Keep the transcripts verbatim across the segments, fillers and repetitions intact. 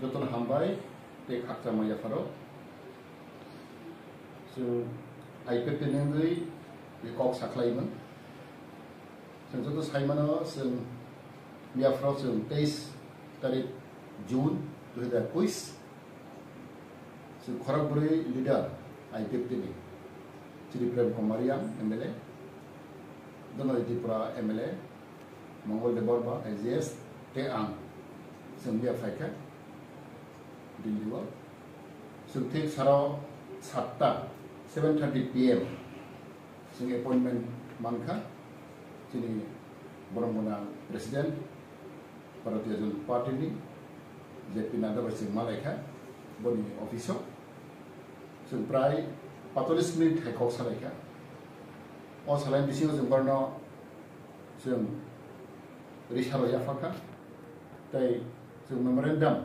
Joto no hambai, tei khakchangma yapharao. Chwng I P F T ni wngwi kok sakhlai mung. Chwng joto sai mano, chwng yapharao chwng teis tarik June dui hazar ekuis. Chwng khorok bwrwi leader I P F T ni, chini Prem Kumar Reang M L A, Donoi Tripura M L A, Mongol Debbarma I A S, tei ang, chwng miya phaikha Delhi o. Chwng thik saro satta, seven thirty P M, chwng appointment mankha chini borom gwnang President, Bharatiya Janata Party ni, J P Nadda bai chwng malaikha boni office o. Chwng prai patallis minute hai kok salaikha. O salai bisingo chwng borno chwng risaro yaphakha, tei chwng memorandum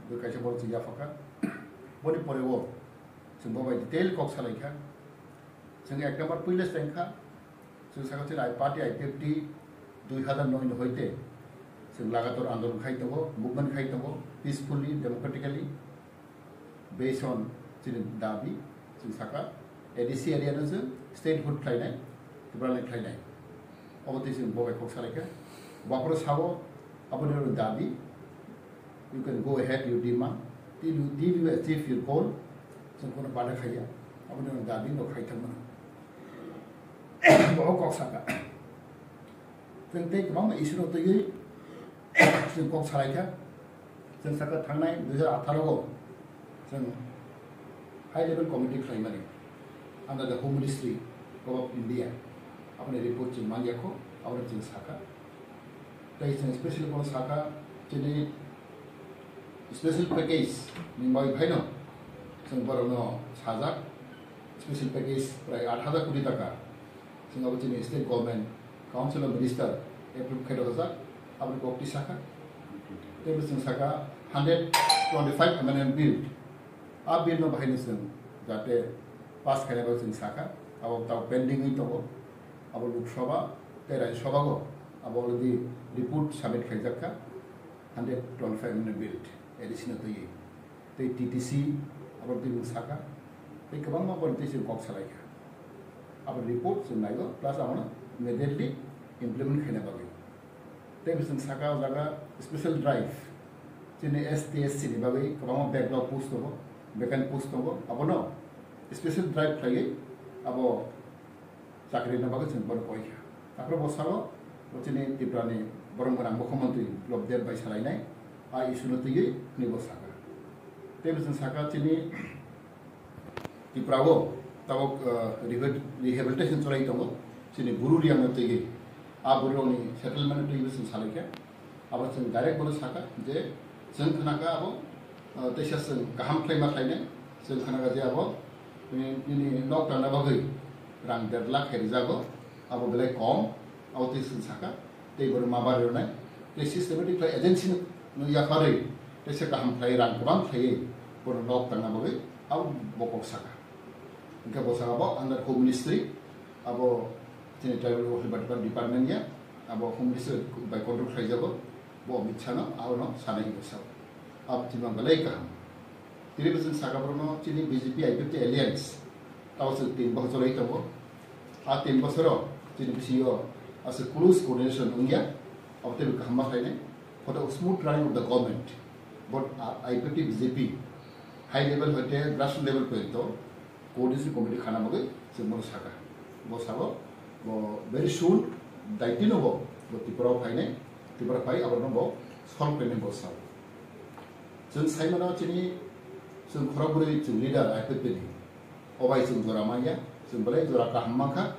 bo kaisa borok chwng yaphakha. Boni pore o chwng bo bai detail kok salaikha. Chwng ek number poila se tongkha, chwng sakha chini party I P F T dui hazar noi ni hoite chwng lagator andolon khai tongo, movement khai tongo, peacefully, democratically, based on chini dabi, chwng sakha A D C area no chwng statehood khlainai, Tripura ni khlainai. Obo twi chwng bo bai kok salaikha. Baphoro sao, aboni oro dabi, you can go ahead your demand till you, till you achieve your goal. Chwng kono bada khaiya, aboni oro dabi no khai thangmano. Bo kok sakha. Chwng tei kwbangma issue no twiwi chwng kok salaikha. Chwng sakha thangnai dui hazar atharo o chwng high level committee khlaimani under the Home Ministry of India. Aboni report chwng manyakho, abono chwng sakha. Tei chwng special bono sakha, chini special package ni bagwi phaino chwng borokno sajak, special package prai aat hazar koti taka. Chwng abo chini state government, Council of Minister approve khai rwjak, aboni kok twi sakha. Teibo chwng sakha hundred twenty-five amendment bill. A bill no bahaino chwng jate pass khainai bai chwng sakha, abo tao pending wi tongo. Abo Lok Sabha tei Rajya Sabha o abo already report submit khaijakha, hundred twenty-five amendment bill, A D C no twiwi. Tei T T C, abo twi bung sakha, tei kwbangma borok twi chwng kok salaikha. Abo report chwng naigo, plus abono immediately implement khaina bagwi. Tei bo chwng sakha o jaga special drive, chini S T S C ni bagwi kwbangma backlog post tongo, vacant post tongo, abono special drive khlaiwi abo chakri rwna bagwi chwng bono koikha. Takhro bo sao, bo chini Tripura ni borom gwnang mukhyamantri Biplab Deb bai salainai, a issue no twiwi hwnwi bo sakha. Tei bo chwng sakha chini Tripura o tabok rehabilitation cholai tongo, chini Bru Reang no twiwi, a Bru rokni settlement no twiwi bo chwng salaikha. Abo chwng direct bono sakha je chwng khnakha abo teisa chwng kaham khlaima khlainai, chwng khnakha je abo nini nok tangna bagwi rang der lakh khe rijago, abo belai kom, abo twi chwng sakha, tei bono ma bari rwnai, tei systematic khlai agency no yapharwi teisa kaham khlai rang kwbang khlaiwi bono nok tangna bagwi abo bo kok sakha. Hwnkhe bo sakha bo under Home Ministry, abo chini Tribal Welfare Department ya, abo Home Ministry bai control khlaijago, bo Amit Shah no abono sanai hwnwi sao. Abo chini belai kaham. Tini bo chwng sakha borokno chini B J P I P F T alliance, abo chwng tin bohor cholai tongo. A tin bosoro chini bisingo ase close coordination wngya, abo teibo kaham ma khlainai. For the smooth running of the government, both I P F T B J P, high level hoite grassroots level porjonto coordination committee khana bagwi chwng bono sakha. Bo sao, bo very soon daitino bo, bo Tripura o phainai, Tripura phai abono bo solve khlainai bo sao. Chwng saimano chini, chwng khorok bwrwi chwng leader I P F T ni, o bai chwng jora manya, chwng belai jora kaham mankha.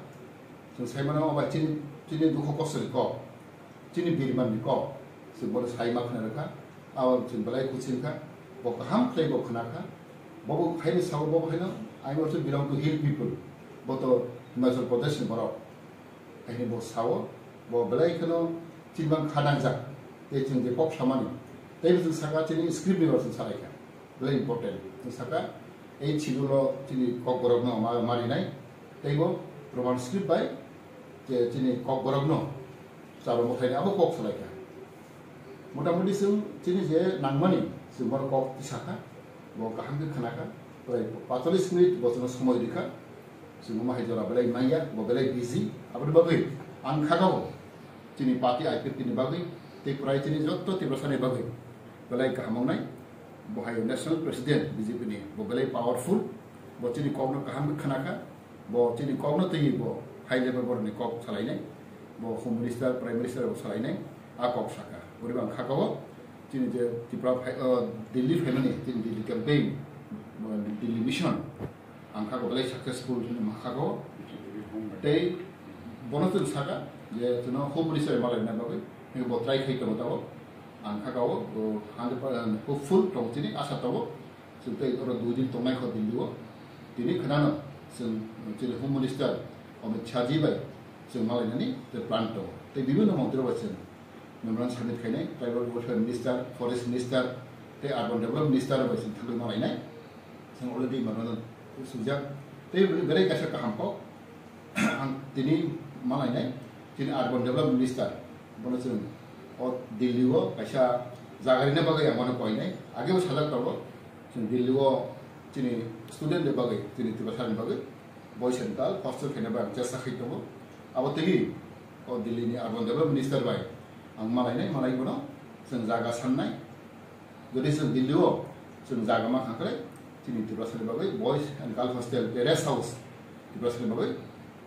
Chwng saimano o bai chini, chini dukho kosoni kok, chini birman ni kok, chwng bono sai ma khna rwkha, abo chwng belai khusi wngkha, bo kaham khlai bo khna kha, bobo haino sao, bobo haino, I also belong to hill people, bo to Himachal Pradesh ni borok, haino bo sao, bo belai kheno chini bang kha nangjak, tei chwng je kok samani, teibo chwng saka chini script ni bar chwng salaikha. Belai important. Chwng saka, ei schedule o chini Kokborok no ma, marinai, teibo Roman script bai je chini Kokborok no charo mwkhainai abo kok salaikha. Motamuti chwng chini je nangmani, chwng bono kok tisa kha, bo kaham khe khna kha, prai patallis minute bo chwngno somoi ri kha, chwng bo mahai jora belai manya, bo belai busy, aboni bagwi ang kha kha bo chini party I P F T ni bagwi, tei prai chini joto Tiprasa ni bagwi belai kaham wngnai, bo hai national president B J P ni, bo belai powerful, bo chini kokno kaham khe khna kha, bo chini kokno twiwi bo high level borokni kok salainai, bo Home Minister, Prime Minister rok salainai, a kok saka. Boni bo ang kha kha o, chini je Tripura phai, o, Delhi phaimani, chini Delhi campaign, o, Delhi mission, ang kha kha belai successful hinwi ma kha kha o. Tei bono chwng saka je chwngno Home Minister malai na bagwi, hingke bo try khai tongo tabo. Ang kha kha o, bo hundred percent hopeful tongo chini, asa tongo. Chwng tei oro dui din tongnai kho Delhi o. Tini khnano chwng chini Home Minister Amit Shah ji bai chwng malainani tei plan tongo. Tei bibhinno montri rok bai chwng memorandum submit khainai, Tribal Welfare Minister, Forest Minister, tei Urban Development Minister rok bai chwng thangwi malainai. Chwng already memorandum swijak. Tei bini belai kaisa kaham kok. Ang tini malainai, chini Urban Development Minister, bono chwng o Delhi o kaisa jaga rina bagwi ang bono koinai. Age bo sajak tongo, chwng Delhi o chini student ni bagwi, chini Tiprasa ni bagwi boys and girl hostel khaina bai ang chesta khai tongo. Abo twi o Delhi ni Urban Development Minister bai ang malainai, malai bono chwng jaga sannai. Jodi chwng Delhi o chwng jaga ma kha khe, chini Tiprasa ni bagwi boys and girl hostel, rest house, Tiprasa ni bagwi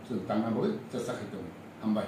chwng tangna bagwi chesta khai tongo. Hambai.